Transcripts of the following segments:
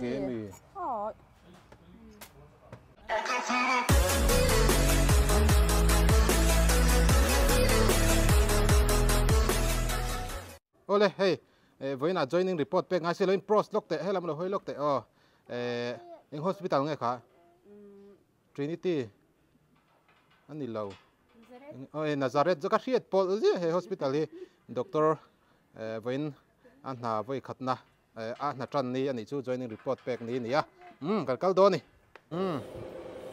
Ke mi. Awle hei vawiinah joining report pek ngai silo in pros lawk teh helam lo hawi lawk teh aw eng hospital nge kha Trinity a ni lo aw e Nazareth chu ka hriat pawlh ziah he hospital hi doctor vawiin a hna vawi khatna a hna tan ni a nih chu joining report pek ni a ni a umm kan kal dawn a ni umm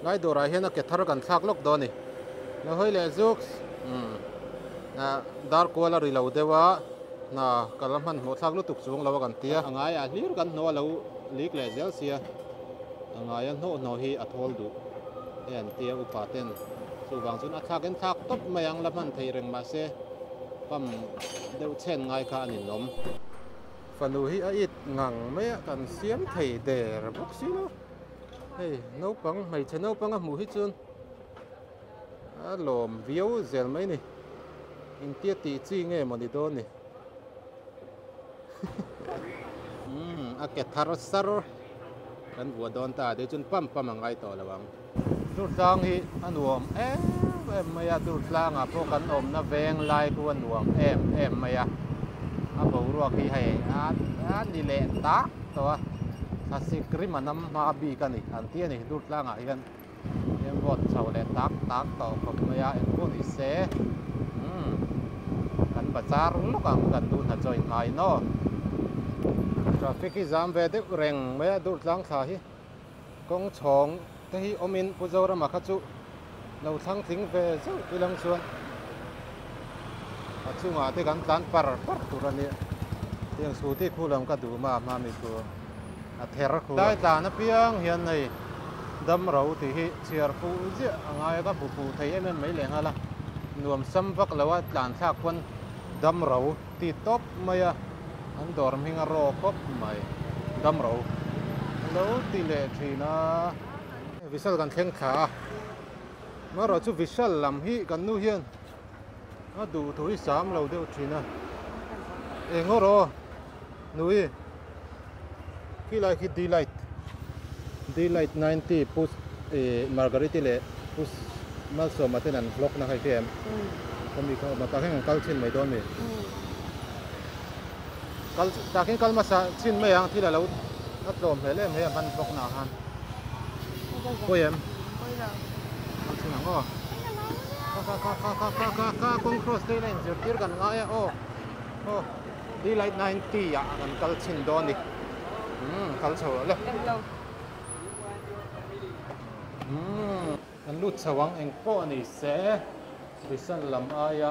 lai dawrah hian a ke thar kan thlak lawk dawn a ni lo hawi leh zuk umm ah dar kual a ri lo deuh a hna kal a hmanhmawh thlak lutuk chung lo a kan tia a ngaiah hlir kan hnawh a lo lik leh zel sia a ngaia hnawh hnawh hi a thawl duh hei an tia upa ten chuvang chuan a thlak in thlak tawp mai ang la hman theih reng mahse pump deuh chhen ngai kha a ninawm. Fanu hi a it ngang mai a, kan siam thei der bawk si lo. Hei naupang hmeichhe naupang a hmuh hi chuan a lawm viau zel mai ni. Engtia tih chi nge maw ni dawn ni. Umm a ke thar sar kan vuah dawn ta te chuan pam pam a ngai tawh lo ang. Durtlang hi a nuam em em mai a, Durtlangah pawh kan awmna veng lai khu a nuam em em mai a, a boruak hi hei a ni leh tak tawh a, thlasik rim a nam hma bik a ni an ti a ni Durtlangah hian hian vawt chho leh tak tak tawh khawp mai a, engpawh ni se umm kan bazar lawk ang kan duh hna join hmai naw. Traffic hi zam ve deuh reng mai a Durtlang thla hi. Kawng chhawng te hi awmin Pu Zorama kha chu lo thlang tling ve zeuh ilang chuan a chungah te kan tlan par par tur a nia. Tiang scooty khu lam ka duh ma hma mi khu a ther khu. Tlai tlan apiang hian hei dam ro tih hi chhiar fuh ziah a ngai a, ka hmu fuh thei em em mai leh nghal a, nuam sam vak lo a tlan thlak pawn dam ro ti tawp mai a. An dawr hming a raw khawp mai. Dam ro. A lo ti leh thin a. Vishal kan thleng thla a. Amaherawh chu Vishal lam hi kan nu hian a duh thu hi sam lo deuh thin a. Eng aw rawh nui khilai khi Delight Delight 90 pus ih Margariti leh pus Malsawma ten an vlog na kha i hria em? Khami kha awm a tah hian kan kal chhin mai dawn mi? Kal tah khian kal hmasa chhin mai ang thil a lo a tlawm hmel em hei a hman vlog na ah khan pawi em? Kal chhin ang aw. Kha kha kha kha kha kha kha kawng cross te ila inzirtir kan ngai a aw aw. Delight 90 ah kan kal chhin dawn a ni. Umm kal chho le. Umm kan lut chho ang eng pawh a ni se Vishal lam aia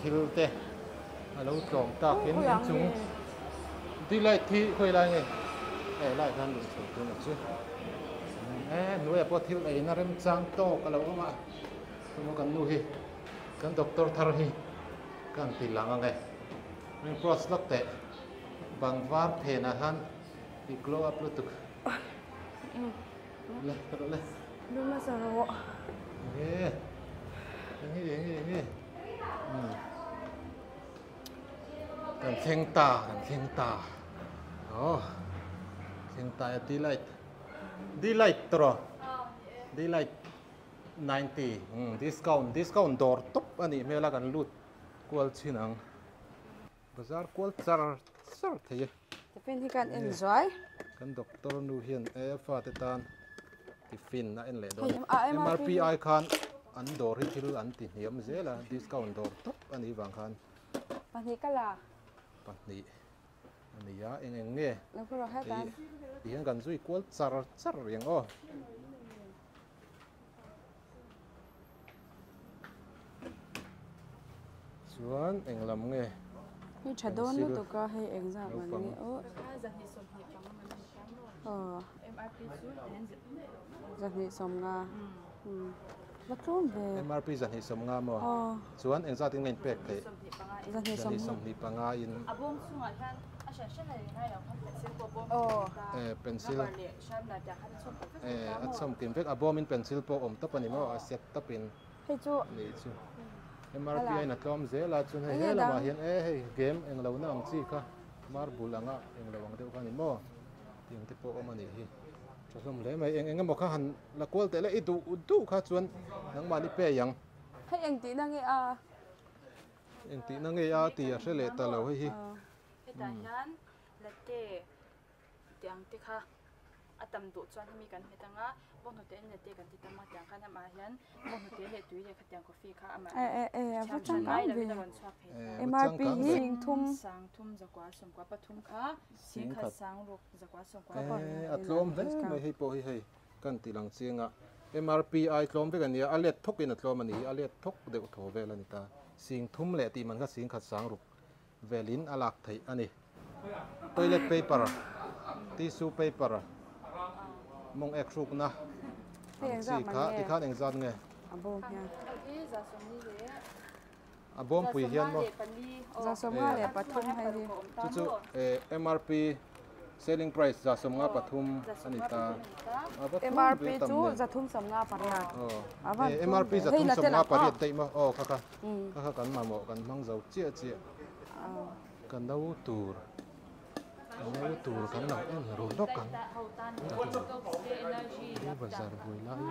thil te a lo tlawm tak in inchung Delight hi khawi lai nge hei lai khan luh chho tur a chu e hnuaiah pawh thil eina remchang tawk a lo awm a chumaw kan nu hi kan doctor thar hi Kan ti lang ang e. Ring cross lawk teh. Bang var phenah khan i glow up lutuk. Le, ka rawh le. Lu hmasa rawh. Enge? Enge, enge, enge. Kan thleng ta, kan thleng ta. Oh. Thleng ta e delight. Delight tawh. Delight. 90 umm discount discount dawr tawp a nih hmel a kan lut kual chhin ang bazar kual char char thei e. Tiffin hi kan en zuai. Kan doctor nu hian e fate tan tiffin a en leh dawn a MRP ai khan an dawr hi thil an ti hniam zel a discount dawr tawp a nih vang khan. Pahnih ka la. Pahnih. A ni a, eng eng nge? Ti hian kan zui kual char char reng aw. Chuan eng lam nge? Hei tha dawn lutuk a, hei eng zah man nge aw. Aw. Zahnih sawmnga. Va tlawm ve. MRP 250 maw? Aw. Chuan eng zat in nge in pek theih? 225 in. A bawm chungah hian a hran hran a lei ngai lo kha pencil pawh bawm Eh pencil. Rubber leh sharpener te khan a chhawm kim vek Eh a chhawm kim vek a bawm in pencil pawh awm tawp a ni maw a set tawp in. Hei chu. Nih chu. MRP a in a tlawm zel a chuan hei he lamah hian eh hei game englo na ang chi kha marble anga englo ang deuh kha a ni maw? Tiang te pawh awm a nih hi. Tha hlawm hle mai. Eng eng emaw kha han la kual teh le i duh duh kha chuan nangmahni pay ang. Hei eng tihna nge a? Eng tihna nge a tih a hre leh ta lo hei hi. Hetah hian latte tiang te kha a tam duh chuan hemi kan hmet anga bawnghnute in latte kan ti tam a tiang khan amah hian bawnghnute leh tui leh khatiang coffee kha amah hian thiam hran ngai lovin a rawn chhuak thei MRP hi thum sang thum zakua sawmkua pathum kha singkhat sang ruk zakua sawmkua a tlawm hle mai hei pawh hi hei kan tih lang chiang a MRP ai tlawm vek a nia a let thawk in a tlawm a ni hi a let thawk deuh thaw vel a ni ta sing thum leh tih man kha singkhat sang ruk velin a lak theih a ni. Toilet paper, tissue paper, mawng ek hrukna ang chi kha tikhan engzat nge? A bawm pui hian maw? Chu chu MRP selling price 75 a ni ta. MRP chu 358. MRP 358 daih maw? Aw kha kha. Kha kha kan mamawh kan hmang zo chiah chiah. Ka no tur ka no tur kan lo en ru lawk ang Pu bazar buai lai in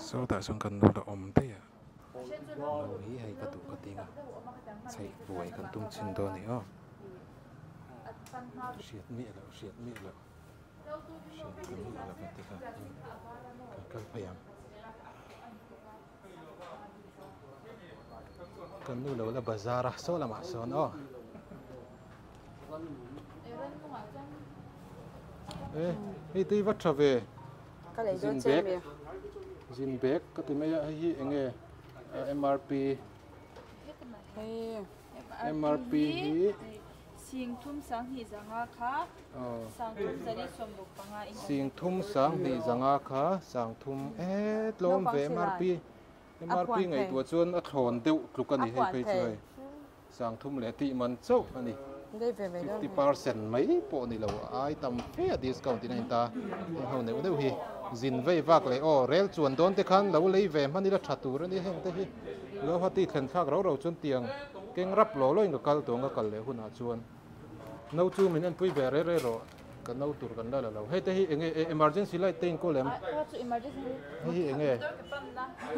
Sawtah sawn kan lo la awm daih a no hi hei ka duh ka ting a chheih buai kan tum chhin dawn a ni aw hriat miah loh hriat miah loh hriat miah loh ka ti kha kan kal phei ang kan nu lo la bazar a saw lamah sawn aw e hei te hi va tha ve. Ka lei dawn che mi. Zin bag ka ti mai a hei hi eng nge MRP MRP hi Sing thum sang hnih zanga kha sang thum zali sawm ruk panga in Sing thum sang hnih zanga kha sang thum e tlawm ve MRP MRP ngaihtuah chuan a thlawn deuh tluk a ni hei phei chu hei. Sang thum leh tih man chauh a ni. 50% mai pawh ni lo ai tam fe a discount in a in ta. Heng ho neuh neuh hi zin vei vak leh aw rel chuan dawn te khan lo lei ve hman ila tha tur a ni heng te hi. Guwahati thlen thlak rau rau chuan tiang keng rap law law in ka kal tawng ka kal leh hunah chuan no chu min enpui ve rei rei rawh ka no tur kan la la lo. Hei te hi enge emergency light te in kawl em? Hei hi enge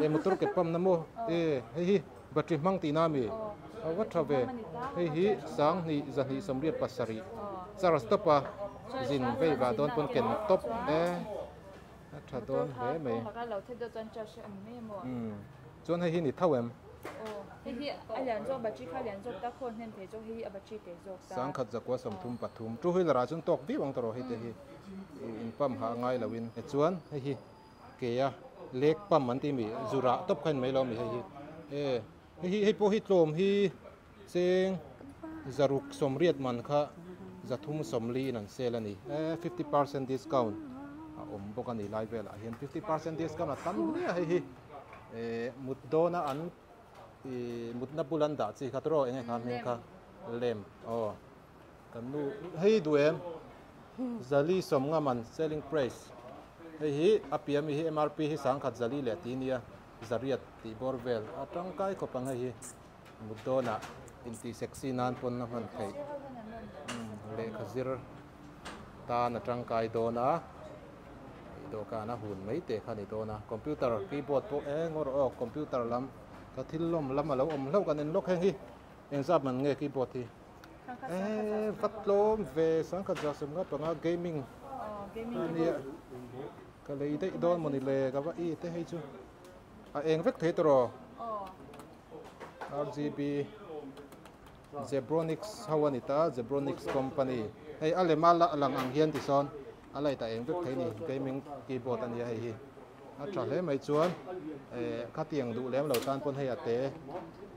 e motor ke pump na maw? E hei hi. Battery hmang tihna a mi? A va tha ve. Hei hi sanghnih zahnih sawmriat pasarih charge tawp a zin vei vah dawn pawn ken tawp e. A tha dawn hle mai. Umm chuan hei hi ni tho em? Sangkhat zakua sawmthum pathum two wheeler ah chuan tawk viau ang tawh rawh hei te hi in pump hah ngai lo in. Chuan hei hi Kei a lek pump an ti mi zurah tawp kha a ni mai lo a mi hei hi e hei hi hei pawh hi tlawm hi cheng zaruk sawmriat man kha zathum sawmli in an sale a ni e 50% discount a awm bawk a ni lai velah hian 50% discount a tam hle a hei hi e mut dawna an ih mutna bul an dah chi kha tawrh eng nge kha hming kha lamp aw Kan nu hei duh em? Zali sawmnga man selling price hei hi a piah ami hi MRP hi sangkhat zali leh ti nia zariat tih bawr vel a tangkai khawp ang hei hi mut dawnah intih sexy nan pawn a hman theih lehkha zir tan a tangkai dawn a dawhkan a hun mai teh kha a ni dawn a computer keyboard pawh eng awr aw computer lam ka thil lawm lam a lo awm hlauh kan en lawk heng hi engzat man nge keyboard hi. Eee va tlawm ve sangkhat za sawmnga panga gaming a nia ka lei daih dawn mawni le ka va i te hei chu a eng vek thei tawh rawh RGB. Zebronics ho a ni ta Zebronics company hei a lema la lang ang hian tisawn a light a eng vek thei a ni gaming keyboard a nia hei hi a tha hle mai chuan eh khatiang duh lem lo tan pawn hei a te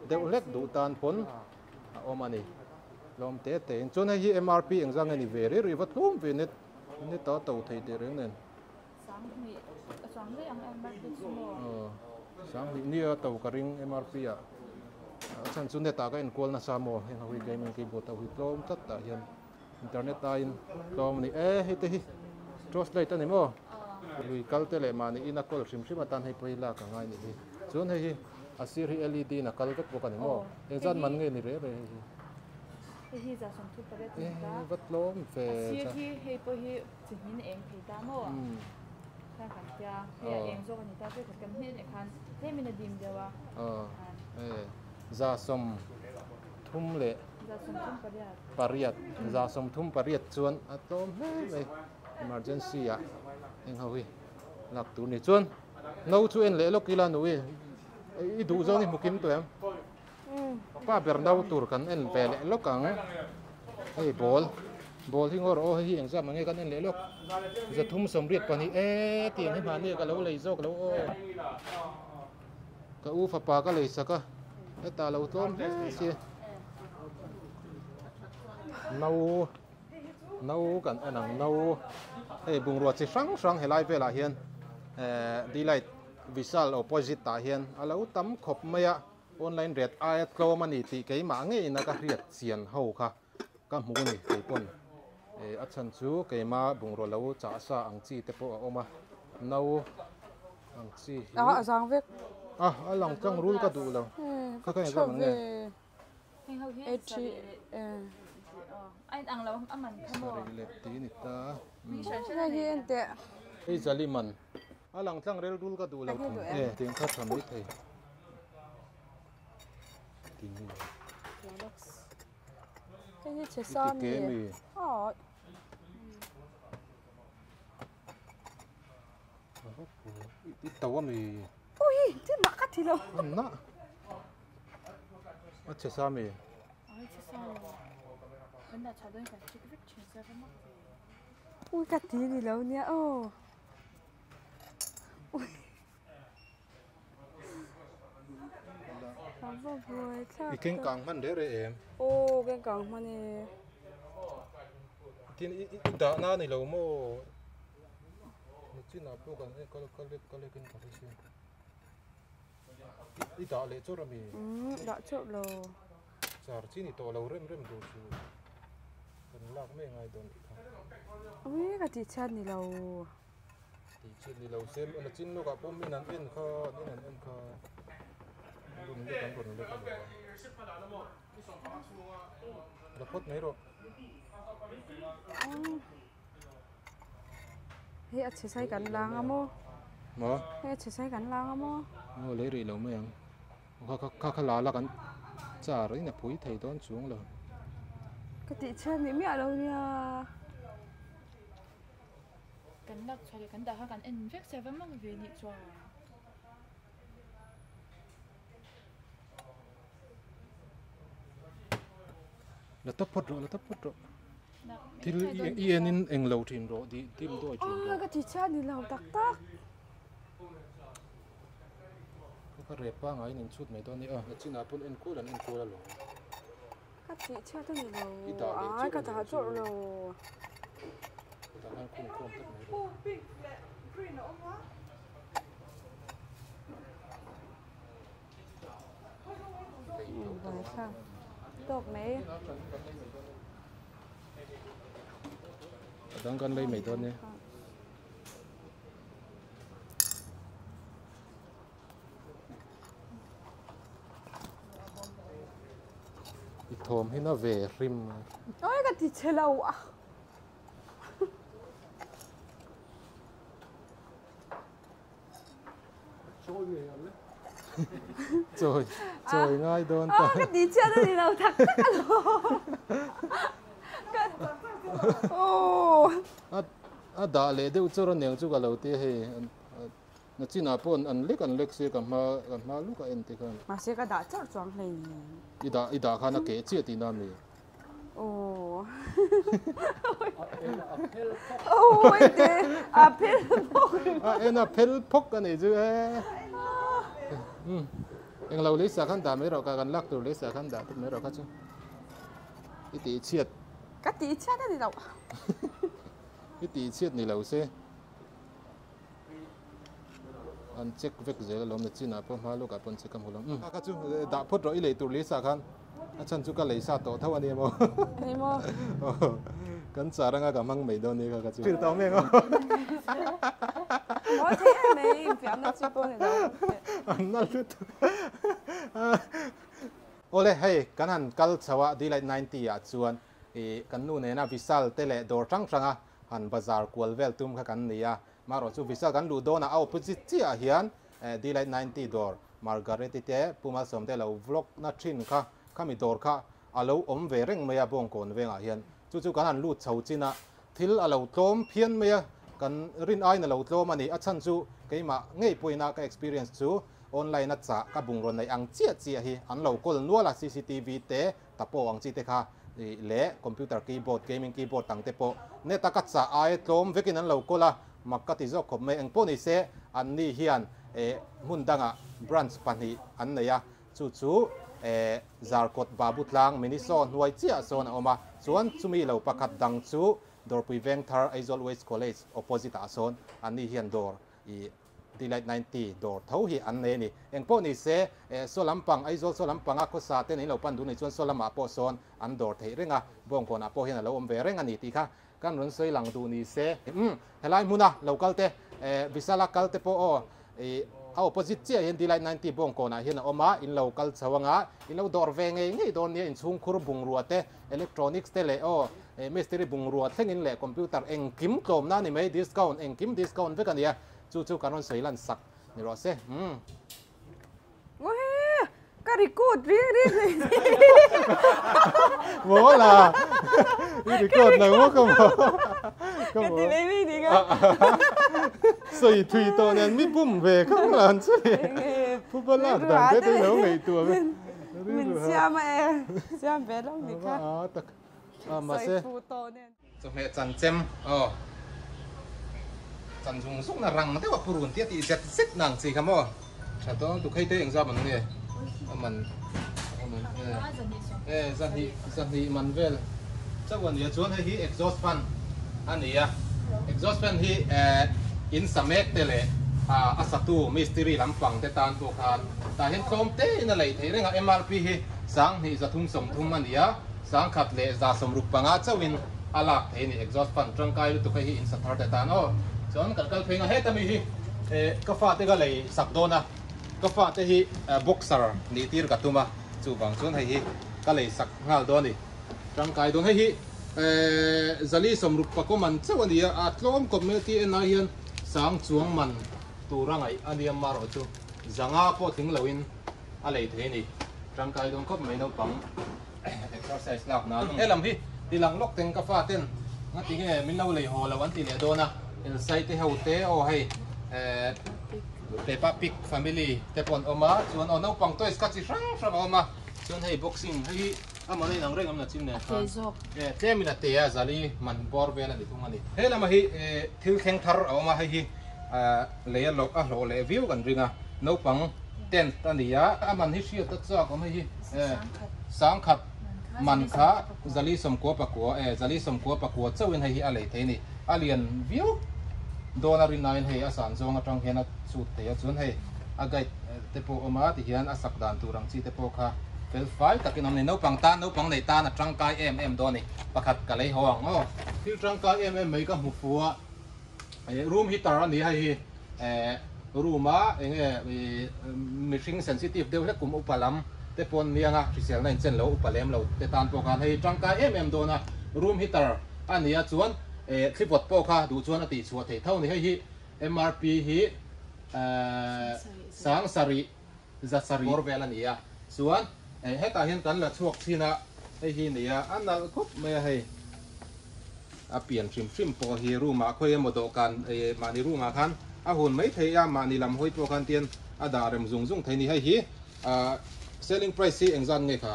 deuh hlek duh tan pawn a awm a ni hlawm te te in chuan hei hi M_R_P engzah nge ni ve rih rih va tlum ve net net a to thei teh reng nen. Sanghnih a chuang daih ang MRP chu maw? Aw, Sanghnih nia to ka ring MRP ah. A chhan chu net ah ka enkual nasa maw heng ho hi gaming keyboard ho hi tlawm tlat tah hian internet aiin tlawm a ni e hei te hi torch light a ni maw? Lui kal te leh mahni in a kawl hrim hrim atan hei pawh hi lak a ngai a nih hi. Chuan hei hi a sir hi LED in a kal vek bawk a ni maw? Engzat man nge ni reh reh hei hi? Hei hi za 38 a ni ta. E va tlawm ve. A sir hi hei pawh hi Chi hmin eng thei ta maw? Khan kan tia, hei a eng zawk a ni ta chu kan hnen eh khan tlemin a dim deuh a. Aw, e, 33 leh 38. Pariat, 38 chuan a tlawm hle mai emergency ah eng ho hi lak tur ni. Chuan no chu en leh lawk ila nui, i duh zawng i hmu kim tawh em? Pa ber no tur kan en ve leh lawk ang hei ball ball hi ngaw rawh aw hei hi engzam ang nge kan en leh lawk 382 e tiang hi mahni ka lo lei zawk lo aw ka u fapa ka lei sak a hetah lo tlawm hle si no no kan en ang no hei bungrua chi hrang hrang helai velah hian eh delight Vishal opposite ah hian a lo tam khawp mai a, online rate aia tlawm a ni tih keimah ngeiin a ka hriat chian ho kha ka hmu a ni keipawn eh a chhan chu keima bungraw lo chah sa ang chi te pawh a awm a, no ang chi hi Ah a zang vek. Ah a lang tlang rul ka duh lo kha kha engzam ang nge. Sarih leh ti ni ta. Hei hi en teh. Hei zali man. A lang tlang rel rul ka duh lo thung e. Tiang kha tha mai thei. Ti nge. Hei hi chhe sa mi. I to a mi. Ui ti mah ka thi lo. Na. A chhe sa mi. Ai chhe sa lo. Kan dah tha dawn kan check vek thin sia ka mak ve. Ui ka ti ni lo nia aw. Ui. A va buai thlak. I keng kang hman reh reh em? Aw keng kang hman e. Tin i dah na ni lo maw? Nichinah pawh kan kal kal lek in ka hre sia. I dah leh chawrh ami? Umm dah chawrh lo. Char chi ni tawh lo rem rem duh chu kan lak mai ngai dawn tih kha. Ui ka tih chhiat ni lo. Tih chhiat ni lo se na chin lawk ah pawh min an en kha an en an en kha an rawn lek an rawn lek a lo. La phawt mai rawh. Hei a chhe sai kan lang a maw? Maw? Hei a chhe sai kan lang a maw? Aw lei rih lo mai ang. Kha kha kha kha la la kan char in a pui thei dawn chuang lo. Ka tih chhiat nih miah lo nia. Kan lak chhuah leh kan dah kha kan en vek sia va mak ve nih chuan. La tawp phawt rawh la tawp phawt rawh. Thil i en in eng lo thin rawh di dim dawi thin rawh. Ka ti chhiat ni lo tak tak. Ka rep pangai in chhut mai dawn ni a na chinah pawn en kual an en kual alawm. Ka ti chhiat a ni lo. I dah leh chauh ka dah chauh lo. Dah khan khung khawm tlat mai rawh. Pink leh green a awm a. Tawk mai. A dang kan lei mai dawn nia. I thawm hi na ve hrim. Oi ka ti che lo a. Chawi chawi ngai dawn ta. Ka ti chiat a ni lo tak tak a lo. A dah leh deuh chawr aniang chu ka lo ti a hei. Nachinah pawh an lek an lek sia ka hma ka hma luk a en te khan. Mahse ka dah chauh chuang hleinem. I dah i dah khan a keh chiah tihna a mi? Aw. Aw ente a phel phawk. A en a phel phawk a nih chu e. Englo leisa khan dah mai rawh ka kan lak tur leisa khan dah tawp mai rawh kha chu. I tih chhiat. Ka tih chhiat a ni loh. I tih chhiat ni lo se. An check vek zel alawm na chinah pawh hma lawkah pawh an check a hmu lo. Umm kha chu dah phawt rawh i lei tur lisa khan a chhan chu ka lei sa tawh tho a ni emaw. Ni maw? Kan char anga ka hmang mai dawn ni kha kha chu. Thil tawh mek aw. Mawi thei em mai infiamna chi pawh ni lo. An na lutuk. Awle hei kan han kal chho a Delight 90 ah chuan i kan nu nena Vishal te leh dawr hrang hranga han bazar kual vel tum kha kan ni a, marawh chu Vishal kan luh dawnah a opposite chiah ah hian Delight 90 dawr Margaret-i te Pu Malsawm te lo vlog na thin kha khami dawr kha a lo awm ve reng mai a Bawngkawn vengah hian chu chu kan han lut chho chin a thil a lo tlawm phian mai a kan rin aiin a lo tlawm a ni a chhan chu keimah ngei pawhin a ka experience chu online a chah ka bungraw neih ang chiah chiah hi an lo kawl nual a cctv te Tapo ang chi te kha leh computer keyboard, gaming keyboard ang te pawh net a ka chah ai tlawm vekin an lo kawl a, mak ka ti zawk khawp mai. Engpawh ni se an ni hian hmun dangah branch pahnih an nei a, chu chu Zarkawt Babu tlang Miniso hnuai chiah sawn a awm a, chuan chumi lo pakhat dang chu Dawrpui Vengthar Aizawl West College opposite ah sawn an ni hian dawr ih Delight 90 dawr tho hi an nei a ni. Eng pawh ni se, saw lampang, Aizawl saw lampanga khawsa ten in lo pan duh ni chuan saw lamah pawh sawn an dawr theih reng a, Bawngkawnah pawh hian a lo awm ve reng a ni tih kha kan rawn sawi lang duh ni se. Umm, helai hmuna lo kal te, Visala kal te pawh aw, ih, a opposite chiah hian Delight 90 Bawngkawnah hian a awm a, in lo kal chho anga in lo dawr ve ngei ngei dawn nia, inchhungkhur bungrua te, electronics te leh aw, mistiri bungrua thlengin leh computer engkim tlawmna a ni mai, discount, engkim discount vek a ni a. Chu chu kan rawn sawi lan sak ni rawh se. Umm. Uii ka record ring ring hlei si. Maw la. I record lo maw ka maw. Ka ti lei mai ni ka. Sawi thui tawh nen mi bum ve kha ka lan chu ni. Phuba lak dan te te lo ngaihtuah ve. Min siam a e. Siam ve lo ni kha. A tak. A mahse. Sawi thu tawh nen. Chawhmeh chan chem aw chan zung zung na rang deuh a purun tia tih zet zet na ang chi kha maw tha dawn tuk hei te engzam an nge a man a man e e zahnih zahnih man vel chauh a nia chuan hei hi exhaust fan a ni a exhaust fan hi eh in sa mek te leh a satu mistiri lampang te tan pawh khan tah hian tlawm te in a lei theih reng a MRP hi sanghnih zathum sawmthum a ni a. Sangkhat leh 165 chauhin a lak thei a ni. Exhaust fan tangkai lutuk hei hi in sa thar te tan aw. Chuan kan kal phei nga heta mi hi ka fate ka lei sak dawn a, ka fate hi boxer nih tir ka tum a, chuvang chuan hei hi ka lei sak nghal dawn a ni. Tangkai dawn hei hi zali sawmruk pakua man chauh a ni a, a tlawm kawp mai a ti en ai hian sang chuang man tur a ngaih a nia marawh chu zanga pawh tling loin a lei thei a ni. Tangkai dawn khawp mai naupang. Exercise lak nan he lam hi ti lang lawk teng ka fa ten nga ti nge min lo lei haw lo an ti leh dawn a Elsai te ho te aw hei eh Peppa Pig family te pawh an awm a chuan aw naupang toys kha chi hrang hrang a awm a chuan hei boxing hei hi a mahni inang reng awm na chin nen khan eh tlem in a te a zali man bawr vel a ni thung a ni he lamah hi eh thil thleng thar a awm a hei hi eh lei a lawh a hlawh leh viau kan ring a naupang tent a ni a a man hi hriat a chak awm hei hi. E, sangkhat man kha zali sawmkua pakua e, zali sawmkua pakua chauhin hei hi a lei thei a ni. A lian viau dawn a rinaiin hei a san zawng atang hian a chut thei a, chuan hei a guide te pawh a awm a, tihian a sak dan tur ang chi te pawh kha fel fai takin a awm a ni. Naupang tan, naupang nei tan a tangkai em em dawn a ni. Pakhat ka lei haw ang aw. Thil tangkai em em mai ka hmu fu a. Room heater a ni hei hi room a enge mihring sensitive deuh hlek kum upa lam te pawh an niang a hriselna inchen lo upa lem lo te tan pawh khan hei tangkai em em dawn a room heater a ni a chuan thlipawt pawh kha duh chuan a tih chhuah theih tho a ni hei hi MRP hi sang sarih za sarih bawr vel a ni a chuan hetah hian kan la chhuak thin a hei hi nia a nalh khawp mai a hei. A pian hrim hrim pawh hi room ah khawi emaw dawhkan mahni room ah khan a hun mai thei a, mahni lam hawi pawh khan tian a dah rem zung zung thei a ni. Hei hi selling price hi engzat nge kha?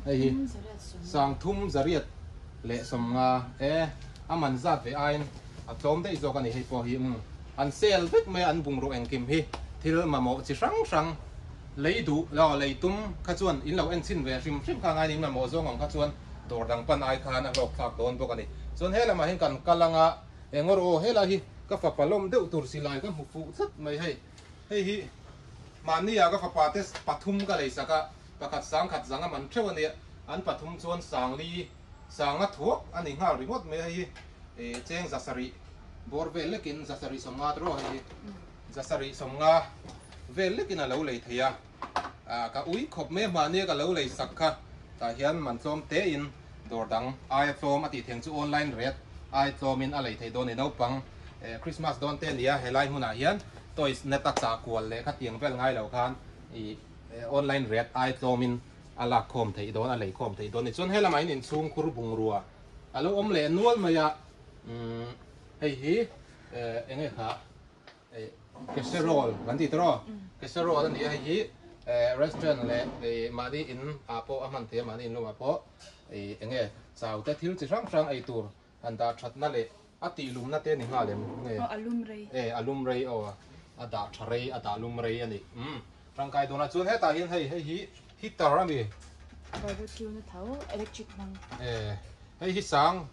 Hei hi sangthum zariat leh sawmnga e, a man zat ve aiin a tlawm daih zawk a ni hei pawh hi. Umm an sale vek mai a, an bungraw engkim hi thil mamawh chi hrang hrang lei duh lo lei tum kha chuan in lo en chhin ve hrim hrim kha ngain in mamawh zawng ang kha chuan dawr dang pan ai khan a hlawk thlak dawn bawk a ni. Chuan he lamah hian kan kal anga eng awr aw helai hi ka fapa lawm deuh tur silai ka hmu fuh tlat mai hei. Hei hi mahnia ka fapa te pathum ka lei sak a, pakhat sang khat zang a man theuh a nia, an pathum chuan sangli sanga thuak a ni nghal ringawt mai a, hei hi cheng zasarih bawr vel lekin zasarih sawmnga te rawh hei hi zasarih sawmnga vel lekin a lo lei thei a, ka ui khawp mai a mahnia ka lo lei sak kha tah hian man tlawm te in dawr dang aia tlawm a tih theng chu online rate ai tlawmin a lei thei dawn a ni naupang Christmas dawn te a ni a helai hmunah hian toys net a chah kual leh khatiang vel ngai lo khan ih online rate ai tlawmin a lak khawm theih dawn a lei khawm theih dawn a ni chuan helamah hian inchhung khur bungrua a lo awm leh nual mai a umm hei hi eng nge kha Casserole kan tih tawh casserole a ni a hei hi restaurant leh mahni in ah pawh a hman thei a mahni in lamah pawh eng nge chau te thil chi hrang hrang ei tur han dah that na leh a tih lum na te a ni nghal em nge a lum rei e a lum rei aw a dah tha rei a dah lum rei a ni umm tangkai dawn ah chuan hetah hian hei hei hi heater a ni barbecue na tho electric hmang e Hei hi sang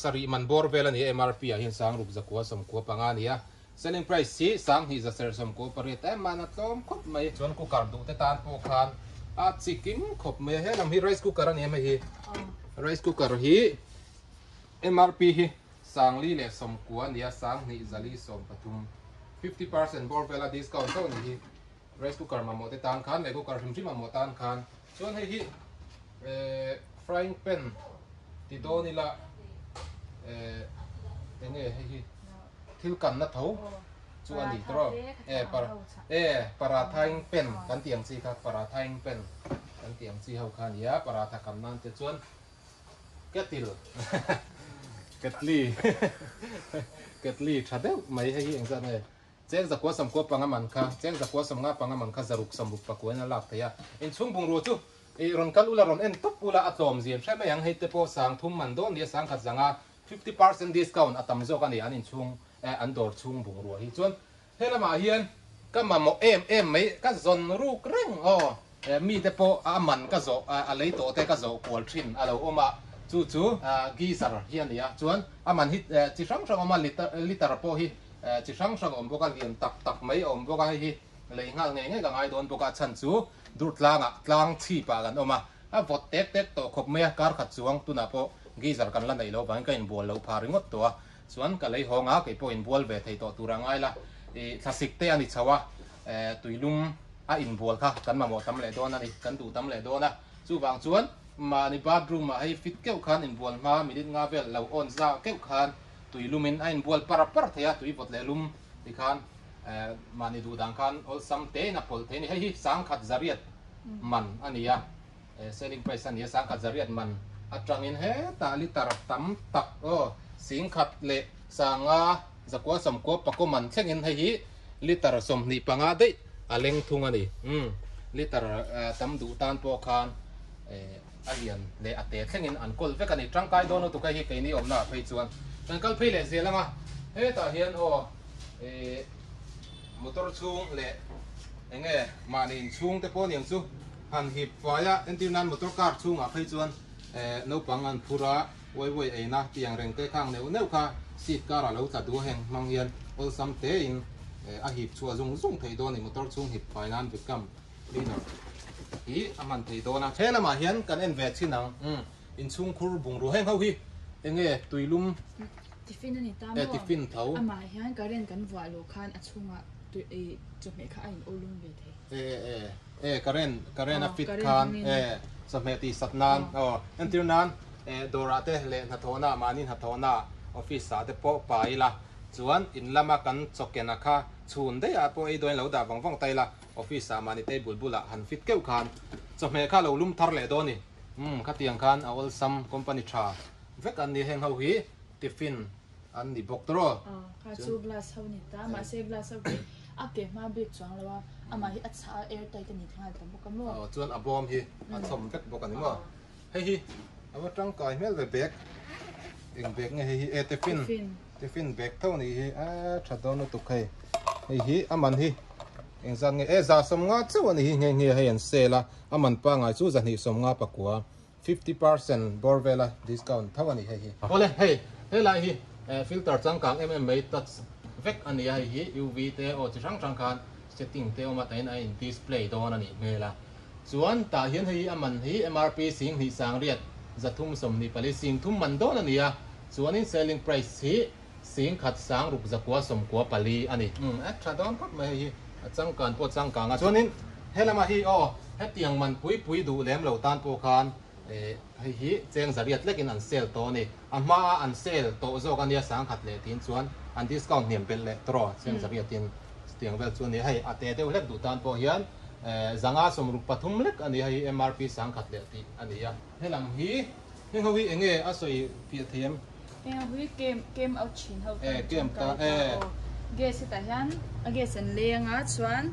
sarih man bawr vel a ni a, MRP ah hian sang ruk zakua sawmkua panga a ni a, selling price hi sang hnih za ser sawmkua pariat em man a tlawm khawp mai. Chuan cooker duh te tan pawh khan a chi kim khawp mai a, helam hi rice cooker a ni em hei hi, rice cooker hi MRP hi sangli leh sawmkua a ni a, sang hnih zali sawmpathum, 50% bawr vela discount chauh a ni hi, rice cooker mamawh te tan khan leh cooker hrim hrim mamawh tan khan. Chuan hei hi frying pan ti dawn ila eng nge hei hi thil kanna tho chu a ni tawh e e parathaing pan kan tih ang chi kha parathaing pan kan tih ang chi ho kha a ni a paratha kan nan te chuan kettle ketli ketli tha deuh mai hei hi engzat nge. Cheng zakua samkua panga man kha, cheng zakua samnga panga man kha zaruk samruk pakuain a lak thei a. Inchhung bungrua chu i rawn kal ula, rawn en tawp ula a tlawm zin hre mai ang. Hei te pawh sang thum man dawn nia, sang khat zanga 50% discount a tam zawk a ni an inchhung eh an dawr chhung bungrua hi. Chuan he lamah hian ka mamawh em em mai, ka zawn ruk reng aw. Mite pawh a man ka zawh a lei tawh te ka zawh kual thin a lo awm a, chu chu geyser hi a ni a, chuan a man hi chi hrang hrang a awm a, liter pawh hi chi hrang hrang a awm bawk a, lian tak tak mai a awm bawk a, hei hi lei nghal ngei ngei ka ngai dawn bawk a, chhan chu dur tlangah tlang chhipah kan awm a, a vawt tek tek tawh khawp mai a, kar khat chuang tunah pawh geyser kan la neih loh vangin ka inbual loh phah ringawt tawh a, chuan ka lei hawng a, kei pawh inbual ve thei tawh tur a ngai la, ih thlasik te a ni chho a. Tuilum a inbual kha kan mamawh tam leh dawn a ni, kan duh tam leh dawn a. Chuvang chuan mahni bathroom ah hei fit keuh khan inbual hma minute nga vel lo on za keuh khan tuilumin a inbual par par thei a, tui vawt leh lum ti khan mahni duh dan khan awlsam tein a pawlh thei a ni. Hei hi sangkhat zariat man a ni a, selling price a ni a, sangkhat zariat man atangin hetah liter tam tak aw singkhat leh sanga Zakua sawmkua pakaw man thlengin hei hi liter 25 daih a leng thung a ni. Umm liter tam duh tan pawh khan a lian leh a te thlengin an kawl vek a ni. Tangkai dawn lutuk hei hi keini awmna ah phei chuan kan kal phei leh zel ang a. Hetah hian aw motor chhung leh eng nge mahni inchhung te pawh aniang chu han hip fai a, entir nan motor car chhungah phei chuan naupang an phur a. Uai uai eina tiang reng te khang neuh neuh kha seat car a lo tla duh a heng hmang hian awlsam te in a hip chhuah zung zung theih dawn a ni motor chhung hip fai nan Vikram cleaner hi a hman theih dawn a. He lamah hian kan en ve chin ang umm inchhung khur bungrua heng ho hi enge tuilum Tiffin a ni ta maw? Tiffin tho. Amah hian current kan vuah loh khan a chhungah tui chawhmeh kha a in awlum ve thei. E e e current current a fit khan e chawhmeh tih sat nan aw entir nan e dawrah te leh hnathawhna mahni hnathawhna office ah te pawh pa ila chuan in lama kan chawkena kha chhun daih ah pawh ei dawn lo dah vang vang ta ila office ah mahni table bulah han fit keuh khan chawhmeh kha lo lum thar leh dawn a ni umm khatiang khan a awlsam company tha vek an ni heng ho hi tiffin. an ni bawk tawh. Kha chu glass ho ni ta mahse glass ho hi a ke hma bik chuang lo a amah hi a chhah a air tight a ni nghal ta bawk a maw. Aw chuan a bawm hi a chhawm vek bawk a ni maw. Hei hi a va tangkai hmel ve bag eng bag nge hei hi e tiffin tiffin bag tho a nih hi a tha dawn lutuk hei hei hi a man hi eng zat nge e za sawmnga chauh a ni hi nghe nghe hei an sale a a man pangngai chu zahnih sawmnga pakua. 50% bawr vela discount tho a ni hei hi. Awle hei helai hi filter changkang em em mai touch vek a ni a hei hi UV te aw chi hrang hrang khan setting te awm a tain a in display dawn a nih hmel a chuan tah hian hei hi a man hi MRP sing hnih sang riat zathum sawmhnih pali sing thum man dawn a ni a chuanin selling price hi sing khat sang ruk zakua sawmkua pali a ni. Umm a tha dawn khawp mai hei hi a changkan pawh changkang a chuanin helama hi aw hetiang man pui pui duh lem lo tan pawh khan eh hei hi cheng zariat lekin an sale tawh a ni a hmaa an sale tawh zawk a nia sangkhat leh tiin chuan an discount hniam belh leh tawh rawh cheng zariatin chutiang vel chu a ni hei a te deuh hlek duh tan pawh hian eh zanga sawmruk pathum lek a ni hei hi MRP sangkhat leh tih a ni a helam hi heng ho hi eng nge a sawi fiah thei em? Heng ho hi game game out thin ho tan tangkai ta aw. Gas hetah hian a gas an leng a chuan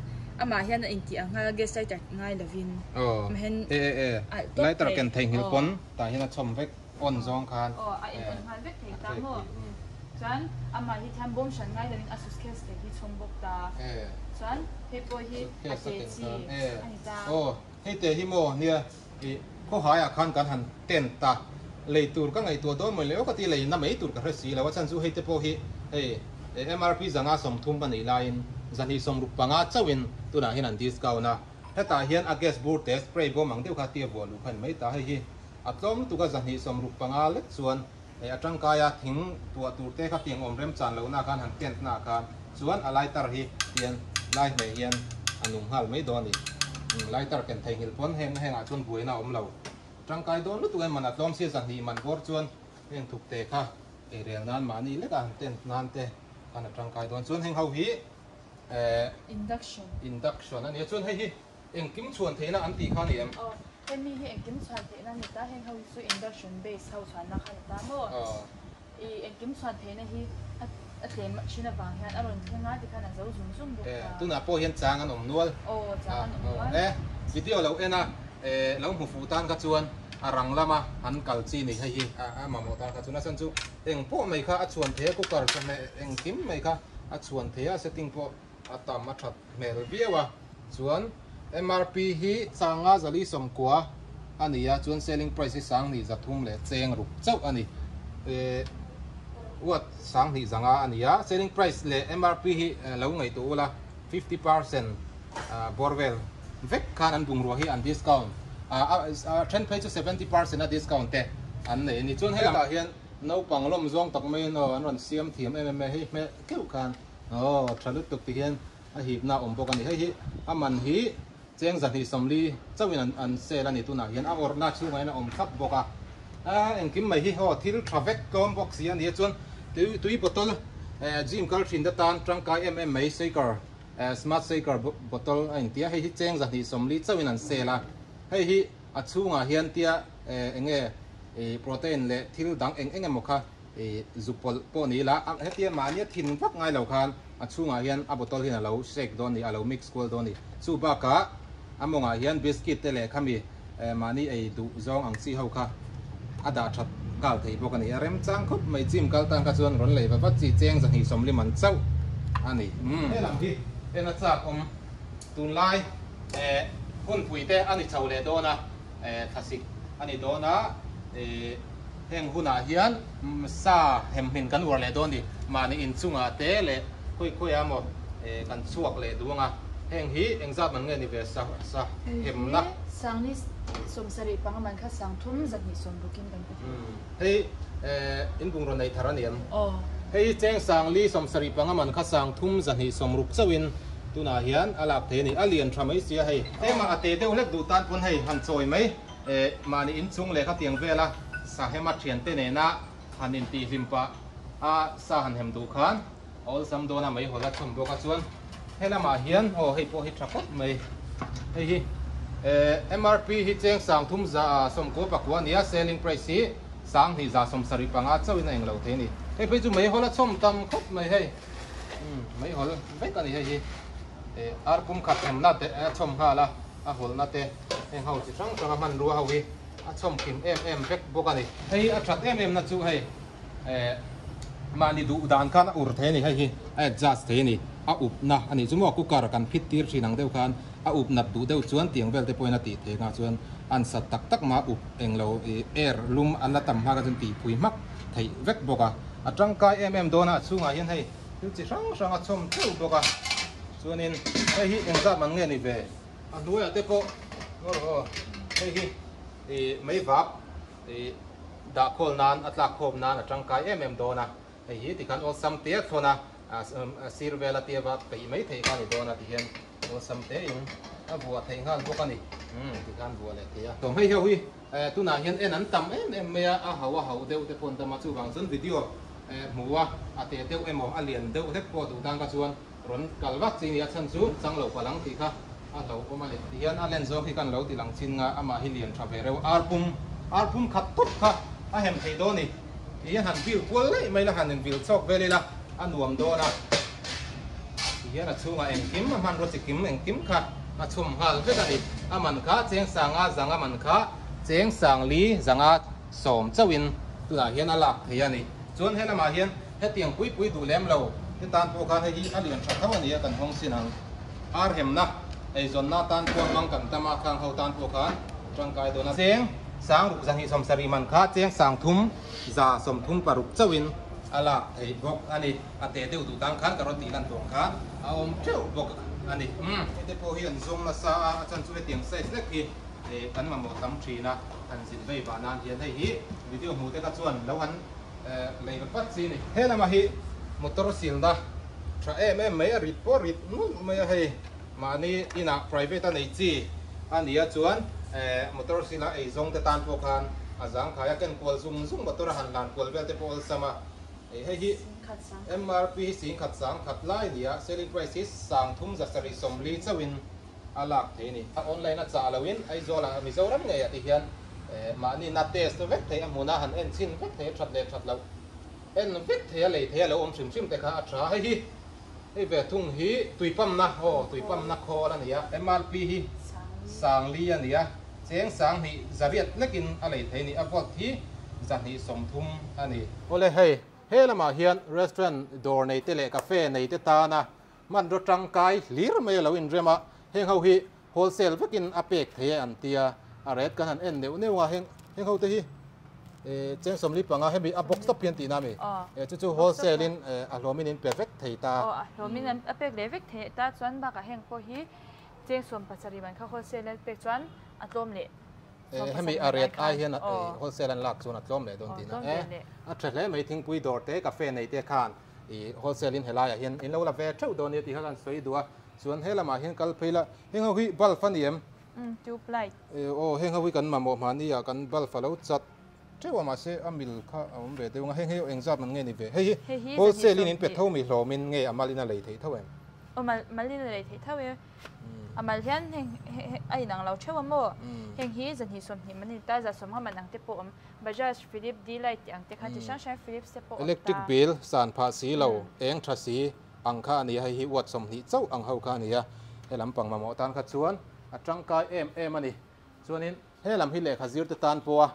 amah hian a intih ang nghal a gas lighter ngai lovin amah hian alh tawp lighter ken thei nghilh pawn tah hian a chhawm vek on zawng khan aw a in on nghal vek thei ta maw chuan amah hi thian bawm hran ngai lovin a suitcase te hi chhawm bawk ta chuan hei pawh hi a te chi a ni ta. Aw hei te hi maw nia Ih, khawhaiah khan kan han tent a, lei tur ka ngaihtuah dawn mai leh aw ka ti, lei na mai tur ka hre si lo a, chhan chu hei te pawh hi hei MRP zanga 30 a nih laiin zahnih 65 chauhin tunah hian an discount a, hetah hian a gas bur te spray bawm ang deuh kha tia vuah luh kha a ni mai ta, hei hi a tlawm lutuk a zahnih 65 lek chuan hei a tangkai a, thing tuah tur te kha tiang awm remchan lohna khan han tent na khan chuan a lighter hi tian lai hmeh hian a nung nghal mai dawn a ni. Lighter ken theihnghilh pawn heng hengah chuan buaina a awm lo. Tangkai dawn lutuk em man a tlawm sia zahnih man bawr chuan heng thuk te kha ei rel nan mahni leka han tent nan te khan a tangkai dawn chuan heng ho hi eh Induction. Induction a nia chuan hei hi engkim chhuan theihna an tih kha a ni em? Aw, hemi hi engkim chhuan theihna a ni ta, heng ho hi chu induction base ho chhuanna kha a ni ta maw? Aw. I engkim chhuan theihna hi a tlem thin avang hian a rawn thleng a tikhan a zo zung zung bawk ta. Tunah pawh hian chang an awm nual. Aw, chang an awm nual. E, video lo en a, lo hmu fuh tan kha chuan a rang lama an kal chi ni hei hi a mamawh tan kha chuan a chhan chu eng pawh mai kha a chhuan thei a, cooker chawhmeh engkim mai kha a chhuan thei a, setting pawh a tam a that hmel viau a. Chuan MRP hi sanga zali 90 a ni a, chuan selling price hi 2 3 leh cheng ruk chauh a ni. Eh watt 2 5 a ni a, selling price leh MRP hi lo ngaihtuah ula 50% bawr vel vek khan an bungrua hi an discount a then phei chu 70% a discount te an nei a ni. Chuan helaiah hian naupang lawm zawng tak maiin aw an rawn siam thiam em em a, hei hmeh keuh khan aw tha lutuk ti hian a hipna a awm bawk a ni. Hei hi a man hi cheng 240 chauhin an an sale a ni tunah hian a awrhna chhungah hian a awm thlap bawk a. A engkim mai hi aw thil tha vek tlawm bawk si a ni a chuan tui tui bottle eh gym kal thin te tan tangkai em em mai shaker eh smart shaker bottle a inti a hei hi cheng 240 chauhin an sale a. Hei hi a chhungah hian tia eh eng nge ih protein leh thil dang eng eng emaw kha ih zu pawlh pawh ni ila hetia mahnia thin vak ngai lo khan a chhungah hian a bottle hian a lo shake dawn a ni a lo mix kual dawn a ni. Chu bakah a mawngah hian biscuit te leh khami mahni ei duh zawng ang chi ho kha a dah that nghal thei bawk a ni. A remchang khawp mai gym kal tan kha chuan rawn lei va vat chi cheng 240 man chauh a ni. He lam hi en a chak awm tunlai hunpui te a ni chho leh dawn a thlasik a ni dawn a heng hunah hian sa hemhmin kan uar leh dawn a ni. Mahni inchungah te leh khawi khawiah emaw kan chhuak leh duh ang a, heng hi engzat man nge ni ve sa sa hemna. Hei hi sangni 75 man kha 3 260 in kan pe thei. Hei in bungraw nei thar a ni em? Aw. Hei hi cheng sangli 75 man kha 3 260 chauhin tunah hian a lak thei a ni. A lian tha mai sia hei. Tlema a te deuh hlek duh tan pawn hei han chawi mai. Mahni inchung leh khatiang vela sa hema thiante nena han intihhlim pah a sa han hem duh khan a awlsam dawn a mei hawl a chhawm bawk a chuan he lamah hian aw hei pawh hi tha khawp mai hei hi MRP hi cheng 3 za 99 a nia selling price hi 2 za 75 chauhin a englo thei a ni. Hei phei chu meihawl a chhawm tam khawp mai hei. Meihawl vek a ni hei hi. Ar pum khat hemna te a chhawm nghal a, a hawlna te heng ho chi hrang hrang a hmanrua ho hi a chhawm kim em em vek bawk a ni. Hei a that em em na chu hei mahni duh dan khan a ur thei a ni hei hi a adjust thei a ni. A up na a nih chu maw cooker kan phit tir thin ang deuh khan a up nat duh deuh chuan tiang vel te pawhin a tih theih nghah chuan an sat tak tak mah up eng lo ih air lum a la tam hma kha chuan tih phui hmak theih vek bawk a. A tangkai em em dawn a, a chhungah hian hei thil chi hrang hrang a chhawm theuh bawk a, chuanin hei hi engzat man nge ni ve? A hnuaiah te pawh ngaw rawh aw, hei hi ih mei vap ih dah khawl nan a tlak khawm nan a tangkai em em dawn a, hei hi tikhan awlsam te a thlawn a, a sir vel a tia va peih mai theih kha a ni dawn a tihian awlsam te in a vuah theih nghal bawk a ni, umm tikhan vuah leh thei a. Hei ho hi Tunah hian en an tam em em mai a, a hau a hauh deuh te pawh an tam a, chuvang chuan video hmu a, a teh deuh emaw a lian deuh hlek pawh duh tan kha chuan rawn kal vak chi a ni a, chhan chu chang lo palh ang tih kha a hlauhawm a ni. Tihian a len zawk hi kan lo ti lang chin nga, amah hi lian tha ve reuh, ar pum ar pum khat tawp kha a hem thei dawn a ni. Tihian han vil kual laih mai la, han invil chawk vel ila a nuam dawn a. Tihian a chhungah engkim a hmanraw chi kim engkim kha a chhum nghal vek a ni. A man kha cheng sanga zanga man kha cheng sang li zanga sawm chauhin tunah hian a lak thei a ni. Chuan he lamah hian hetiang pui pui duh lem lo te tan pawh khan hei hi a lian tha tho a ni a kan hawng sin ang. Ar hemna eizawnna tan pawh hmang kan tam a, khang ho tan pawh khan tangkai dawn a. Cheng sang ruk zahnih sawmsarih man kha cheng sang thum za 36 chauhin a lak theih bawk a ni. A teh deuh duh tan khan ka rawn tih lan tawh ang kha a awm teuh bawk a ni. Hete pawh hi an zawng nasa a, a chan chu hetiang size lek hi kan mamawh tam thin a, han zin vei vah nan hian hei hi video hmuh te kha chuan lo han lei vat vat chi a ni. He lamah hi motor silna tha em em mai a rit pawh rit nulh mai a, hei mahni inah private a nei chi a nia chuan motor sila ei zawng te tan pawh khan a zangkhai a ken kual zung zung motor a han hlan kual vel te pawh awlsam a. Hei hi MRP hi singkhat sangkhat lai a ni a, selling price hi sangthum zasarih sawmli chauhin a lak thei a ni. Online a chah loin Aizawl-ah Mizoram ngeiah ti hian mahni na test vek thei a hmuna han en chhin vek thei a that leh that loh en vek thei a lei thei a lo awm hrim hrim te kha a tha. Hei hi hei ve thung hi tuipamna aw tuipamna khawl a ni a, MRP hi sangli a ni a. Cheng sanghnih zariat lekin a lei thei ni, a volt hi 230 a ni. Awle hei, he lamah hian restaurant dawr nei te leh cafe nei te tana hmanraw tangkai hlir mai a lo inrem a, heng ho hi wholesale vekin a pek thei e an tia, a ret kan han en neuh neuh a, heng heng ho te hi cheng 45 hemi a box tawp hian tihna a mi, chu chu wholesale in a hlawmin in pe vek thei ta. Aw, a hlawmin a pek leh vek thei ta, chuan bakah heng pawh hi Cheng 17 man kha wholesale an pek chuan a tlawm leh. Hemi a ret ai hian wholesale an lak chuan a tlawm leh dawn tihna e. A tha hle mai thingpui dawr te cafe nei te khan i wholesale in helaiah hian in lo la ve theuh dawn nia tih kha kan sawi duh a. Chuan he lamah hian kal phei la heng ho hi bulb a ni em? Tube light. Aw heng ho hi kan mamawh hmani ah kan bulb a lo chat theuh a mahse a mil kha a awm ve deuh ang a heng hei engzat man nge ni ve? Hei hi wholesale in in pe tho mi hlawmin nge a malin a lei theih tho em? Aw malin a lei theih tho e. A mal hian heng a inang lo theuh a maw? Heng hi 220 man a ni ta, 150 man ang te pawh awm. Bajaj, Philips, D-Light tih ang te kha chi hrang hrang Philips te pawh awm ta. Electric bill san phah si lo, eng tha si ang kha a ni a, hei hi watt 20 chauh ang ho kha a ni a, he lampang mamawh tan kha chuan a tangkai em em a ni. Chuanin he lam hi lehkha zir te tan pawha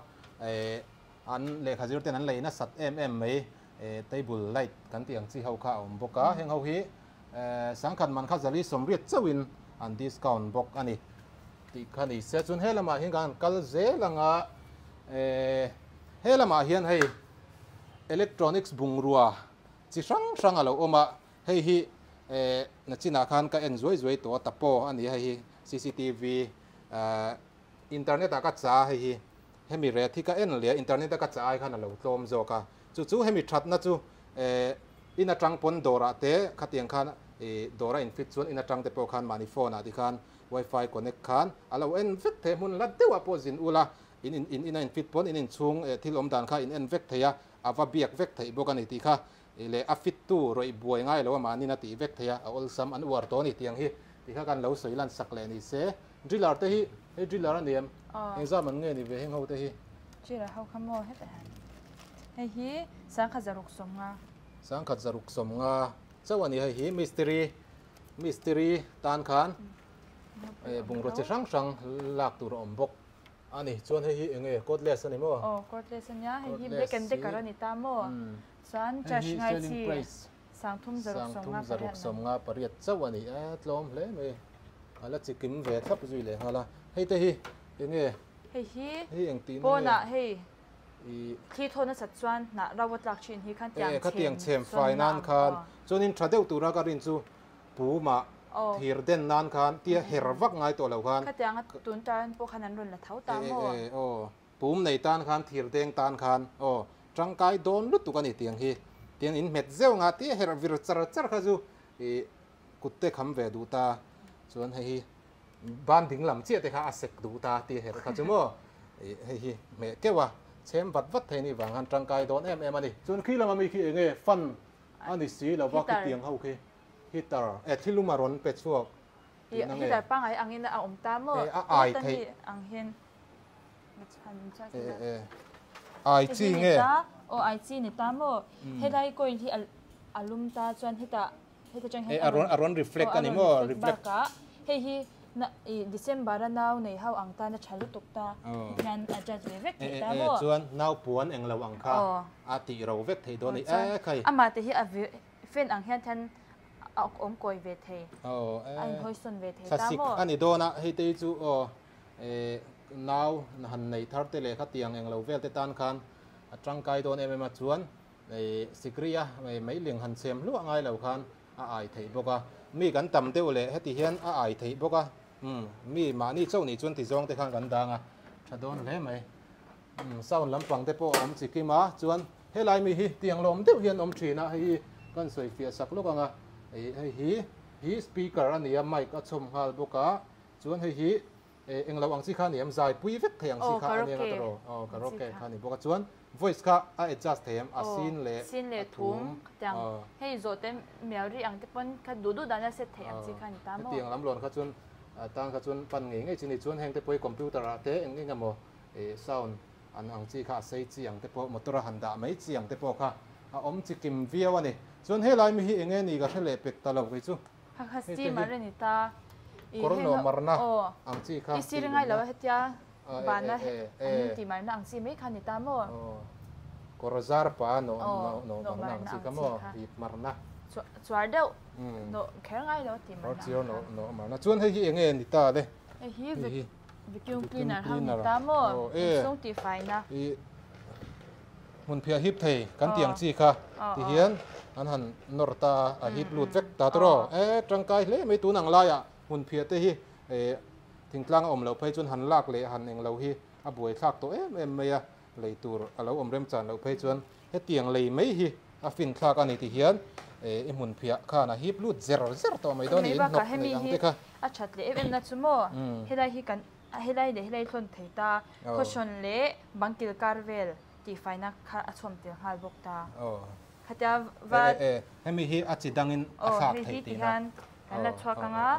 an lehkha zir ten an lei nasat em em mai table light kan tih ang chi ho kha a awm bawk a, heng ho hi Sangkhat man kha 480 chauhin an discount bawk a ni tih kha ni se. Chuan he lamah hian kan kal zel ang a, he lamah hian hei electronics bungrua chi hrang hrang a lo awm a, hei hi nachinah khan ka en zuai zuai tawh a, tapaw a ni a hei hi cctv internet ah ka cha hei hi hemi ret hi ka en leh a, internet a ka cha ai khan a lo tlawm zawk a, chu chu hemi thatna chu In atang pawn dawrah te khatiang khan i dawr a in fit chuan in atang te pawh khan mahni phone ah tikhan wifi connect khan a lo en vek thei a, hmun la deuh ah pawh zin ula in in in a in fit pawn in inchhung thil awm dan kha in en vek thei a, a va biak vek theih bawk a ni tih kha leh a fit tu rawih buai ngai lo a mahni in a tih vek thei a, a awlsam an uar tawh a ni tiang hi tih kha kan lo sawi lan sak leh ni se. Driller te hi hei driller a ni em? Engzam an nge ni ve heng ho te hi? Driller ho kha maw hetah hian. Hei hi sangkhat zaruk sawmnga. Sangkhat zaruk sawmnga chauh a ni. Hei hi mistiri mistiri tan khan bungraw chi hrang hrang lak tur a awm bawk a ni. Chuan hei hi eng nge cordless a ni maw? Aw cordless a nia. Hei hi black and decker a ni ta maw? Chuan charge ngai chi sangthum zaruk sawmnga pariat. Sangthum zaruk sawmnga pariat chauh a ni. A tlawm hle mai. A la chi kim ve thlap zui leh nghal a. Hei te hi eng nge? Hei hi pawnah hei thli thaw nasat chuan hnah rau a tlak thin hi khan tiang chhem Khatiang chhem fai nan khan chuanin tha deuh tura ka rin chu pumah thir den nan khan tia her vak ngai tawh lo khan Khatiang a tun taran pawh khan an rawn la tho ta maw? E aw pum nei tan khan thir deng tan khan aw tangkai dawn lutuk a ni tiang hi tiang in hmet zeuh anga tia her vir char char kha chu ih kut te kham ve duh ta chuan hei hi Ban ding lam chiah te kha a sek duh ta tih herh kha chu maw ih hei hi hmeh keuh a, chhem vat vat thei ni vang khan tangkai dawn em em a ni. Chuan khi lama mi khi eng nge fan a ni si lo va khitiang ho khi heater eh thil lum a rawn pe chhuak tihna nge? Heater pangngai angin a awm ta maw? Eh a ai theih. Ang hian eh eh ai chi nge? Aw ai chi ni ta maw? Helai coil hi a lum ta chuan hetah Heta tang hian a rawn a rawn reflect a ni maw reflect bakah hei hi na i December a nau nei ho ang tan a tha lutuk ta hian a judge ve vek thei ta maw chuan nau puan eng lo ang kha a tih ro vek thei dawn a ni e khai amah te hi a fan ang hian hian a awm kawi ve thei a in hawi sawn ve thei ta maw a ni dawn a hei te hi chu aw nau han nei thar te leh khatiang eng lo vel te tan khan a tangkai dawn em em a chuan Sikri a meiling han chhem hluah ngai lo khan a ai theih bawk a, mi kan tam deuh leh heti hian a ai theih bawk a, umm mi mahni chauh nih chuan ti zawng te khan kan dang a, tha dawn hle mai. Umm sound lampang te pawh a awm chi kim a, chuan helai mi hi tiang lawm deuh hian awm thin a, hei hi kan sawi fiah sak lawk ang a, hei hi hi speaker a ni a, mic a chhawm nghal bawk a, chuan hei hi Eng lo ang chi kha a ni em? Zai pui vek thei ang chi kha a ni ang a tawrh aw. Karaoke kha a ni bawk a. Chuan voice kha a adjust thei em? A sin leh a thum. Khatiang hei zawh te mial ri ang te pawn kha duh duh dan a set thei ang chi kha a ni ta maw? Hetiang lam lawn kha chuan tan kha chuan pan ngei ngei chi ni. Chuan heng te pawh hi computer ah te eng eng emaw sound an ang chi kha a sei chi ang te pawh motor a han dah mai chi ang te pawh kha a awm chi kim viau a ni. Chuan helai mi hi eng nge ni ka hre leh pek ta lo kei chu. Hakha steamer a ni ta. Kawr no marna ang chi kha. I sir ngai lo a hetia bana an ti marna ang chi mai kha ni ta maw? Kawr zar pa no no marna ang chi kha maw? Ip marna. Chuar deuh no kher ngai lo ti marna. Kawr chiar no no marna. Chuan hei hi enge ni ta le? Hei hi vacuum cleaner hang ni ta maw? Inchhung tih faina. Hmun phiah hip thei kan tih ang chi kha ti hian an han nawr ta a, a hip lut vek ta tawrh aw. E tangkai hle mai tun ang laiah hmun phiah te hi e thingtlang a awm loh phei chuan han lak leh han eng lo hi a buai thlak tawh em em mai a, lei tur a lo awm remchan loh phei chuan hetiang lei mai hi a fin thlak a ni ti hian e i hmun phiah khan a hip lut zer zer tawh mai dawn a ni, in hnawk neih ang te kha. A that leh em em na chu maw helai hi kan helai leh helai thlawn thei ta khawhrawn leh bangkil kar vel tihfaina kha a chhawm tel nghal bawk ta. Khatia va. E e hemi hi a chi dangin a thlak thei tihna. Aw hei hi tihian kan la chhuak anga.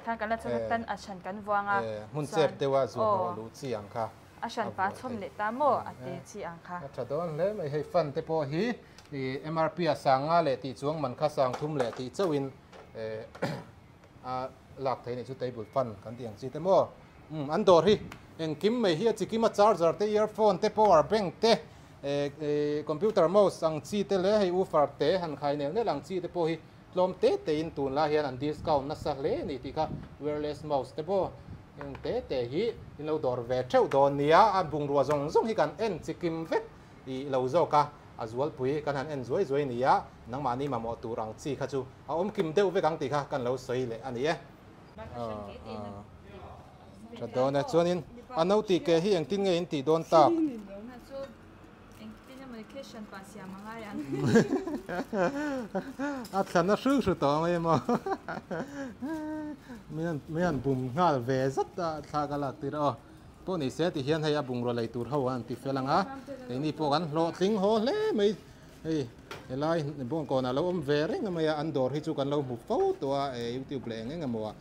Khan kan la chhuak a tan a hran kan vuang a. Hmun chep deuha zuahhnawh luh chi ang kha. A hran pa chhawm leh ta maw a te chi ang kha. A tha dawn hle mai hei fan te pawh hi MRP a sang nga leh tih chuang man kha sang thum leh tih chauhin a lak thei nih chu table fan kan tih ang chi te maw. Umm an dawr hi engkim mai hi a chikim a charger te earphone te power bank te eh computer mouse ang chi te leh hei woofer te han khai nel nel ang chi te pawh hi tlawm te te in tunlai hian an discount nasa hle a ni tih kha wireless mouse te pawh eng te te hi in lo dawr ve theuh dawn nia a bungrua zawng zawng hi kan en chikim vek ih lo zawk a a zualpui kan han en zuai zuai nia nangmahni mamawh tur ang chi kha chu a awm kim deuh vek ang tih kha kan lo sawi leh a ni e. Tha dawn e. Chuanin a no tih ke hi engtin nge in tih dawn tak? A thlan a hru hru tawh mai emaw. Min han bum nghal ve zat a thla ka lak tir a aw. Pawh ni se ti hian hei a bungraw lei tur ho an ti fel ang a. Keini pawh kan hlawhtling haw hle mai. Hei helai bawngkawn ah lo awm ve reng mai a, an dawr hi chu kan lo hmu fo tawh a, eh youtube leh eng eng emaw ah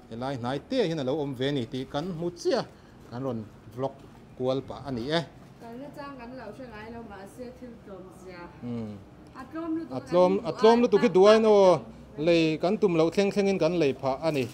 helai hnai te hian a lo awm ve a ni tih kan hmu chiah, kan rawn vlog kual pah a ni e. Kal na chang kan lo hre ngai lo mahse thil tlawm zia. A tlawm lutuk A tlawm a tlawm lutuk hi duai no lei kan tum loh thleng thlengin kan lei phah a ni.